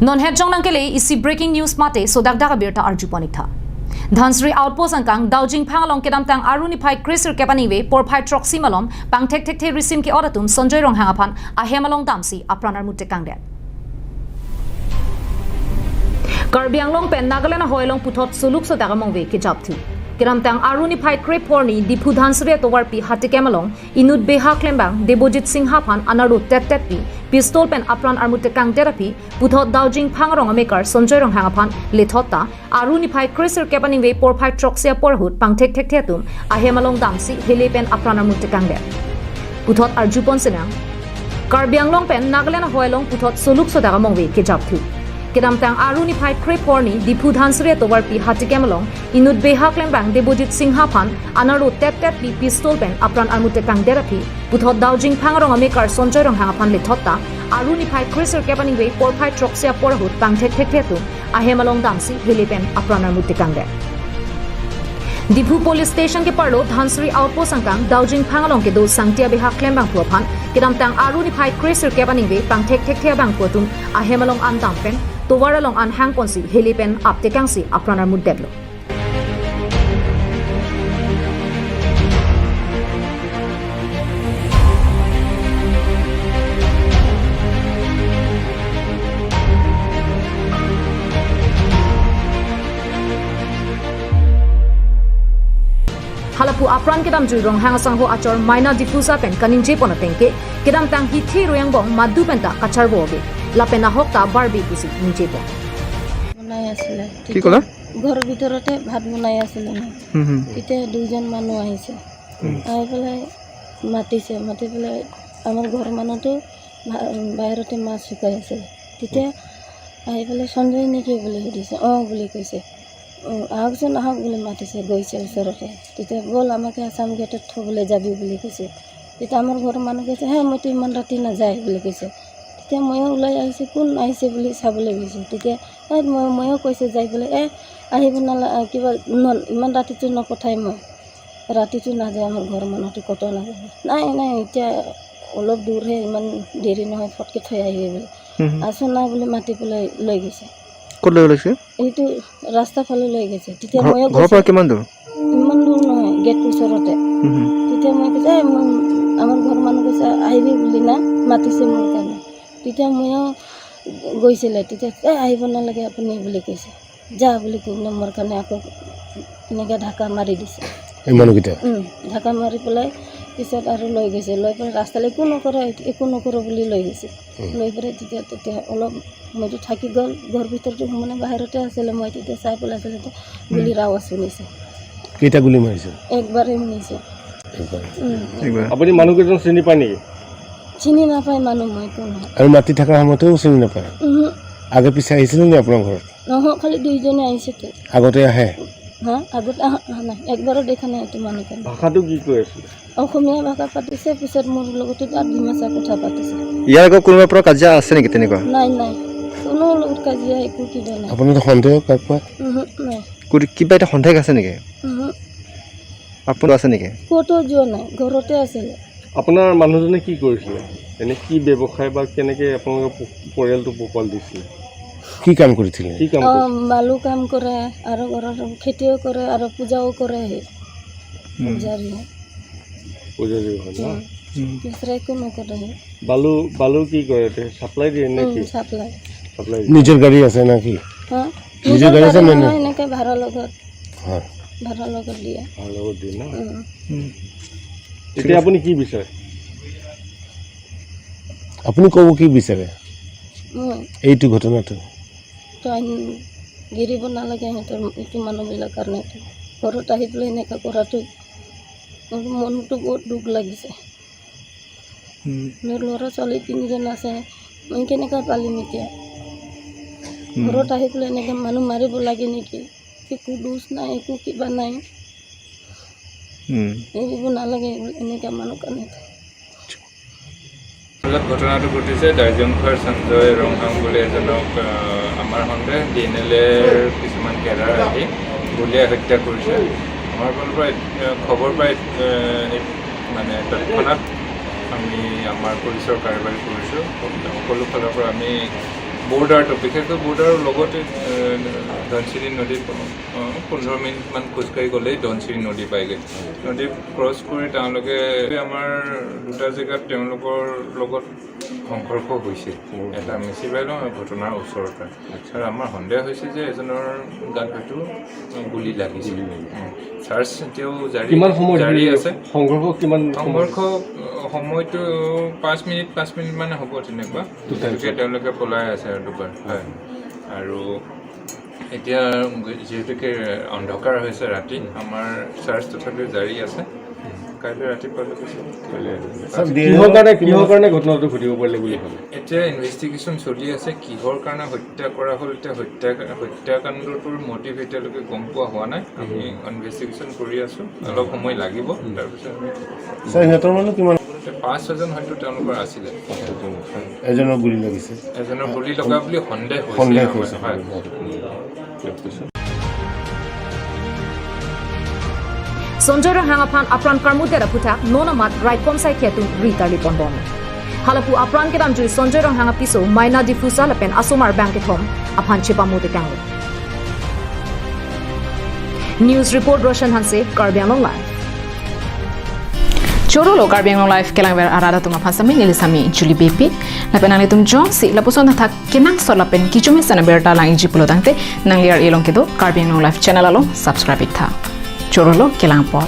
Non het jong nang kele isi breaking news mate so dag dag birta arju panik tha. Dhansri outpost angkang Daojing phangalong kedam tang aruni phai krisir kepani we por phai troxy malom pang thek thek the risim ki oratum Sanjay rong hangaphan ahemalong damsi apranar mutte kangde. Karbi Anglong pen Nagaland hoilong puthot suluk so dagamong we ki japthu. Kedam tang aruni phai krep porni Diphu Dhansri towar pi hati kemalong inut beha klembang Debojit Singha phan anaru tet tet pi pistol pen apran armute kang therapy puthot Daojing phangrong amekar Sanjay rong hangaphan lethota aruni phai krisir kepaning we por phai troxia porhut pang thek thek thetum ahemalong damsi hele pen apran armute kang de. Puthot arjupon senang Karbi Anglong pen Nagaland hoilong puthot suluk so dagamong we ke japthu. Kedam tang aruni phai krep porni Diphu Dhansri towar pi hati kemalong inut beha klembang Debojit Singha phan anaru tet tet pi pistol pen apran armute kang therapy puthot Daojing phangrong amekar Sanjay rong hangaphan lethota aruni phai krisir kepaning we por phai troxia porhut pang thek thek thetum ahemalong damsi hele pen apran armute kang de. Diphu police station ke parlo Dhansri outpost angkang Daojing phangalong ke do sangtia beha klembang phuaphan kedam tang aruni phai krisir kepaning we pang thek thek thea bang phuatum ahemalong an dam pen towaralong an hang ponsi hele pen apte kangsi apranar mud deblo. Halapu apran kedam jui rong hang sang ho achor maina diffusa pen kanin je pona tengke kedam tang hi thi royang bong madu pen ta kachar bo ge lapena hok ta barbi pusi nije pon বনাই আছিলে। কি ক'লা? ঘৰৰ ভিতৰতে ভাত বনাই আছিলে মই। তেতিয়া দুজন মানুহ আহিছে, আহি পেলাই মাতিছে, মাতি পেলাই আমাৰ ঘৰৰ মানুহটো বাহিৰতে মাছ শুকাই আছিলে। তেতিয়া আহি পেলাই সঞ্জয় নেকি বুলি সুধিছে, অঁ বুলি কৈছে। অঁ আহকচোন আহক বুলি মাতিছে, গৈছে ওচৰতে। তেতিয়া ব'ল আমাকে আছাম গেটত থ'বলৈ যাবি বুলি কৈছে। তেতিয়া আমাৰ ঘৰৰ মানুহ কৈছে, হে মইতো ইমান ৰাতি নাযায় বুলি কৈছে। তেতিয়া ময়ো ওলাই আহিছোঁ, কোন আহিছে বুলি চাবলৈ গৈছোঁ। তেতিয়া এই মই ময়ো কৈছোঁ যাই পেলাই, এ আহিব নালাগে কিবা ইমান ৰাতিটো নপঠাই, মই ৰাতিটো নাযায়, আমাৰ ঘৰৰ মানুহটো ক'তো নাযায়। নাই নাই এতিয়া অলপ দূৰহে, ইমান দেৰি নহয়, ফটকৈ থৈ আহিবি বুলি। আছো না বুলি মাতি পেলাই লৈ গৈছে। ক'ত লৈ গৈছে? এইটো ৰাস্তা ফালে লৈ গৈছে। তেতিয়া ময়ো ঘৰৰ পৰা গৈছোঁ। কিমান দূৰ? ইমান দূৰ নহয়, গেট ওচৰতে। তেতিয়া মই কৈছে, এই মই আমাৰ ঘৰৰ মানুহ কৈছে আহিবি বুলি না মাতিছে মোৰ কাৰণে। তেতিয়া ময়ো গৈছিলে, তেতিয়া এই আহিব নালাগে আপুনি বুলি কৈছে, যা বুলি কৈ কিনে মোৰ কাৰণে আকৌ এনেকৈ ঢাকা মাৰি দিছে। এই মানুহকেইটা ঢাকা মাৰি পেলাই পিছত আৰু লৈ গৈছে। লৈ পেলাই ৰাস্তালৈ একো নকৰে, একো নকৰোঁ বুলি লৈ গৈছে। লৈ পেলাই তেতিয়া তেতিয়া অলপ মইতো থাকি গ'ল, ঘৰ ভিতৰতো মানে বাহিৰতে আছিলে মই। তেতিয়া চাই পেলাই আছিলে, গুলিৰ আৱাজ শুনিছে। কেইটা গুলি মাৰিছে? একবাৰেই শুনিছে। একবাৰ। একবাৰ। আপুনি মানুহকেইজন চিনি পায় নেকি? চিনি নাপায় মানুহ মই কোন হয়। আৰু মাতি থকা সময়তেও চিনি নাপায়? আগে পিছে আহিছিলে নি আপোনাৰ ঘৰত? নহয়, খালি দুইজনে আহিছেতো। আগতে আহে? হা, আগত অহা নাই, একবাৰো দেখা নাই এইটো মানুহজন। ভাষাটো কি কৈ আছিলে? অসমীয়া ভাষা পাতিছে, পিছত মোৰ লগতো তাত ডিমাচা কথা পাতিছে। ইয়াৰ আগত কোনোবাৰ পৰা কাজিয়া আছে নেকি তেনেকুৱা? নাই নাই, কোনো লগত কাজিয়া একো কিবা নাই। আপোনাৰতো সন্দেহ কাৰোবাক? নাই। কিবা এটা সন্দেহ আছে নেকি? আপোনাৰ আছে নেকি? ক'তো যোৱা নাই, ঘৰতে আছিলে। আপোনাৰ মানুহজনে কি কৰিছিলে, এনে কি ব্যৱসায় বা কেনেকৈ আপোনালোকৰ পৰিয়ালটো পোহপাল দিছিলে? কি কাম কৰিছিলে? কি কাম অঁ কৰিছিলে? বালু কাম কৰে আৰু ঘৰৰ খেতিও কৰে আৰু পূজাও কৰে। সি পূজাৰী। পূজাৰী হয় ন? দুসৰা একো নকৰে সি। বালু বালু কি কৰে, চাপ্লাই দিয়ে নে কি? চাপ্লাই। চাপ্লাই। নিজৰ গাড়ী আছে নে কি? হা? নিজৰ নিজৰ গাড়ী আছে গাড়ী নে? নহয়, এনেকৈ ভাড়া লগত। হয়, ভাড়া লগত দিয়ে। ভাড়া লগত দিয়ে ন? এতিয়া আপুনি কি বিচাৰে? আপুনি ক'ব কি বিচাৰে? মই এইটো ঘটনাটো তো আইন গিৰিব নালাগে সিহঁতৰ এইটো মানুহবিলাক কাৰণে। ঘৰত আহি পেলাই এনেকুৱা কৰাটো মোৰ মনটো বহুত দুখ লাগিছে। মোৰ ল'ৰা ছোৱালী তিনিজন আছে, মই কেনেকুৱা পালিম এতিয়া? ঘৰত আহি পেলাই এনেকৈ মানুহ মাৰিব লাগে নেকি? একো দোষ নাই, একো কিবা নাই। এৰিব নালাগে এনেকুৱা মানুহ কাৰণে। ফলত ঘটনাটো ঘটিছে দাৰ্জিলিংখোৱাৰ সঞ্জয় ৰংহাং বুলি এজনক আমাৰ সন্দেহ ডি এন এল এৰ কিছুমান কেডাৰ আহি গুলীয়াই হত্যা কৰিছে। আমাৰ ফালৰ পৰা খবৰ পাই মানে তৎক্ষণাত আমি আমি আমাৰ পুলিচৰ কাৰবাৰী কৰিছোঁ। সকলো ফালৰ পৰা আমি বৰ্ডাৰটো, বিশেষকৈ বৰ্ডাৰৰ লগতে ধনশিৰি নদী, 15 মিনিটমান খোজকাঢ়ি গ'লেই ধনশিৰি নদী পায়গৈ। নদী ক্ৰছ কৰি তেওঁলোকে আমাৰ দুটা জেগাত তেওঁলোকৰ লগত সংঘৰ্ষ হৈছিল, এটা মিচিবাইলং আৰু ঘটনাৰ ওচৰতে। আৰু আমাৰ সন্দেহ হৈছে যে এজনৰ গাত হয়তো গুলি লাগিছিল। চাৰ্চ এতিয়াও জাৰি কিমান সময় জাৰি ধৰি আছে। সংঘৰ্ষ কিমান সময়? সংঘৰ্ষ সময়টো 5 মিনিট, 5 মিনিট মানে হ'ব তেনেকুৱা। গতিকে তেওঁলোকে পলাই আছে আৰু দুবাৰ, হয়। আৰু এতিয়া যিহেতুকে অন্ধকাৰ হৈছে ৰাতি, আমাৰ চাৰ্চ তথাপিও জাৰি আছে। কাইলৈ ৰাতিপুৱালৈকে কিহৰ কাৰণে ঘটনাটো ঘটিব পাৰিলে বুলি ভাবে? এতিয়া ইনভেষ্টিগেশ্যন চলি আছে, কিহৰ কাৰণে হত্যা কৰা হ'ল। এতিয়া হত্যাকাণ্ডটোৰ মটিভ এতিয়ালৈকে গম পোৱা হোৱা নাই। আমি ইনভেষ্টিগেশ্যন কৰি আছোঁ, অলপ সময় লাগিব, তাৰপিছত আমি ছাৰ, সিহঁতৰ মানুহ কিমান? 5 6জন হয়তো তেওঁলোকৰ আছিলে। এজনৰ গুলি লাগিছে। এজনৰ গুলি লগা বুলি সন্দেহ হৈছে। সন্দেহ হৈছে। হয়। Sanjay Ronghang aphan apran karmutera phuta nona mat right kom sai khetu ri tarli pondom. Halapu apran kedam jui Sanjay Ronghang piso maina difusa lapen asomar bank thom aphan chepa mute kang. News report Roshan Hanse, Karbi Anglong Live. Chorolo Karbi Anglong Live kelang ber arada tuma phasami nilisami Julie Bepi lapen ang tum jong si lapuson tha kenang so lapen kichume sana berta lang jipulo tangte nang liar elong kedo Karbi Anglong Live channel alo subscribe tha. Chorolo kelang po.